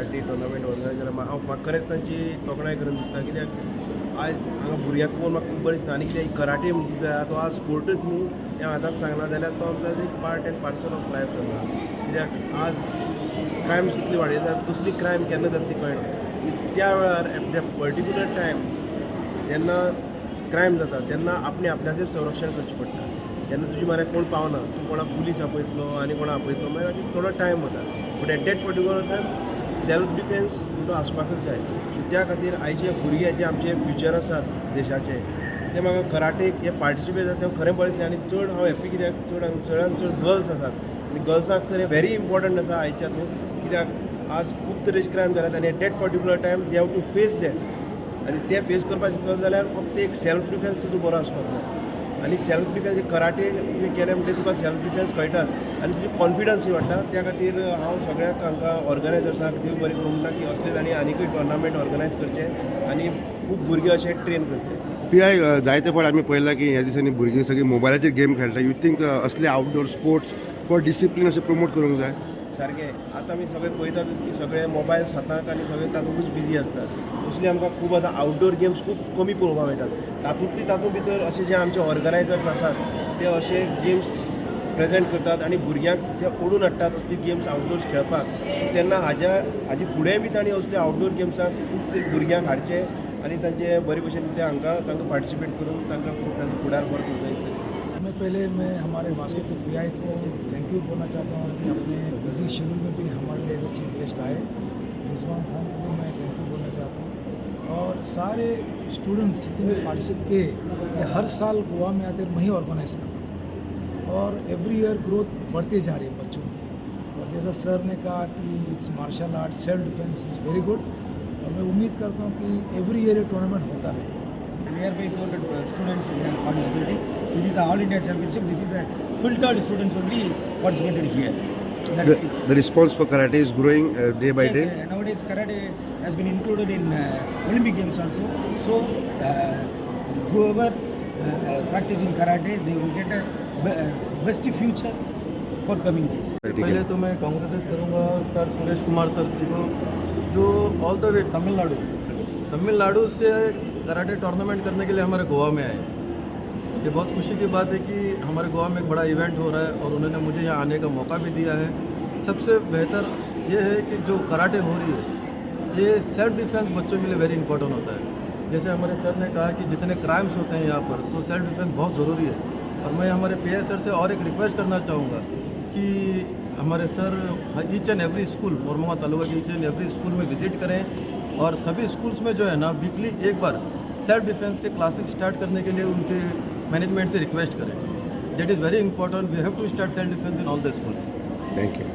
Karate tournament organise केला. हांव म्हाका खरेंच तांची तोखणाय करून दिसता, कित्याक आयज हांगा भुरग्यांक पळोवन म्हाका खूब बरें दिसता. आनी कित्याक कराटे म्हणटा तो आज स्पोर्टूच न्हू, तें आतांच सांगलां जाल्यार तो आमचो एक part and parcel of life जाला. कित्याक आज क्रायम्स कितली वाडयतात, कसली क्रायम केन्ना जाता ती कळना. त्या वेळार एट that particular time जेन्ना क्रायम जाता तेन्ना आपणे आपल्याचेर संरक्षण करचें पडटा. जेन्ना तुजी म्हऱ्यान कोण पावना, तूं कोणाक पुलीस आपयतलो आनी कोणाक आपयतलो, मागीर थोडो टायम वता. But at that particular time self defence म्हणटो आसपाकच जाय. सो त्या खातीर आयचे भुरगे जे आमचे फ्युचर आसात देशाचे, ते म्हाका कराटेक हे पार्टिसिपेट जाता तें खरें बरें दिसलें. आनी चड हांव हॅप्पी कित्याक चड चडान चड गर्ल्स आसात आनी गर्ल्सांक तर हें व्हेरी इम्पॉर्टंट आसा आयच्या हातूंत, कित्याक आज खूब तरेचे क्रायम जाल्यात आनी at that particular time they have to face that. आनी ते फेस करपाक शिकतलो जाल्यार फक्त एक सेल्फ डिफेन्स तुजो बरो आसपाक जाय. आनी सेल्फ डिफेन्स कराटे तुवें केलें म्हणटकीर तुका सेल्फ डिफेन्स कळटाच आनी तुजी कॉन्फिडन्सूय वाडटा. त्या खातीर हांव सगळ्यांक हांकां ऑर्गनायजर्सांक देव बरें करूं म्हणटा की असले तांणी आनीकूय टुर्नामेंट ऑर्गनायज करचे आनी खूब भुरगे अशे ट्रेन करचे. पी I, जायते फावट आमी पळयलां की ह्या दिसांनी भुरगीं सगळीं मोबायलाचेर गेम खेळटा. You think असले आउटडोर स्पोर्ट्स फॉर डिसिप्लीन अशें प्रमोट करूंक जाय? सारकें आतां आमी सगळे पळयतातच की सगळे मोबायल्स हाताक आनी सगळे तातूंतच बिजी आसतात. असली आमकां खूब आतां आउटडोर गेम्स खूब कमी पळोवपाक मेळटात. तातूंतली तातूंत भितर अशे जे आमचे ऑर्गनायजर्स आसात ते अशे गेम्स प्रेजेंट करतात आनी भुरग्यांक ते ओडून हाडटात असली गेम्स आउटडोर्स खेळपाक. तेन्ना हाजे फुडें बी तांणी असले आउटडोर गेम्साक खूब भुरग्यांक हाडचे आनी तांचे बरे भशेन ते हांकां तांकां पार्टिसिपेट करून तांकां खूब तांचो फुडार बरो करूंक जाय. मैं पहले मैं हमारे वास्को के पीआई को thank you बोलना चाहता हूँ कि अपने बिजी शेड्यूल में भी हमारे लिए एज ए चीफ गेस्ट आए. रिजवान खान को मैं thank you बोलना चाहता हूँ और सारे स्टूडेंट्स जितने भी पार्टिसिपेट किए, ये हर साल गोवा में आते मैं ही ऑर्गेनाइज करता हूँ और एवरी ईयर ग्रोथ बढ़ती जा रही है बच्चों की. और जैसा सर ने कहा कि it's martial art, self defence is very good और मैं उम्मीद करता हूँ कि एवरी ईयर ये टूर्नामेंट होता रहे. Nearby 200 students they are participating. This is a All India Championship. This is a filtered students only participated here. That is The response for karate is growing day by Yes, day. Nowadays karate has been included in Olympic Games also. So whoever practicing karate, they will get a best future for coming days. पहले तो मैं congratulate करूँगा sir Suresh Kumar sir जी को, जो all the way Tamil Nadu Se karate tournament करने K लिए हमारे गोवा में आए. ये बहुत खुशी की बात है कि हमारे गोवा में एक बड़ा इवेंट हो रहा है और उन्होंने मुझे यहाँ आने का मौका भी दिया है. सबसे बेहतर ये है कि जो कराटे हो रही है, ये सेल्फ डिफेंस बच्चों के लिए वेरी इंपॉर्टेंट होता है. जैसे हमारे सर ने कहा कि जितने क्राइम्स होते हैं यहाँ पर, तो सेल्फ डिफेंस बहुत ज़रूरी है. और मैं हमारे पी सर से और एक रिक्वेस्ट करना चाहूँगा कि हमारे sir each and every school, Mormugao taluka K each and every school में विजिट करें और सभी स्कूल्स में जो है ना वीकली एक bar self defence K classes start करने के लिए उनके मैनेजमेंट से रिक्वेस्ट करें. That is very important. We have to start self defence in all the schools. Thank you.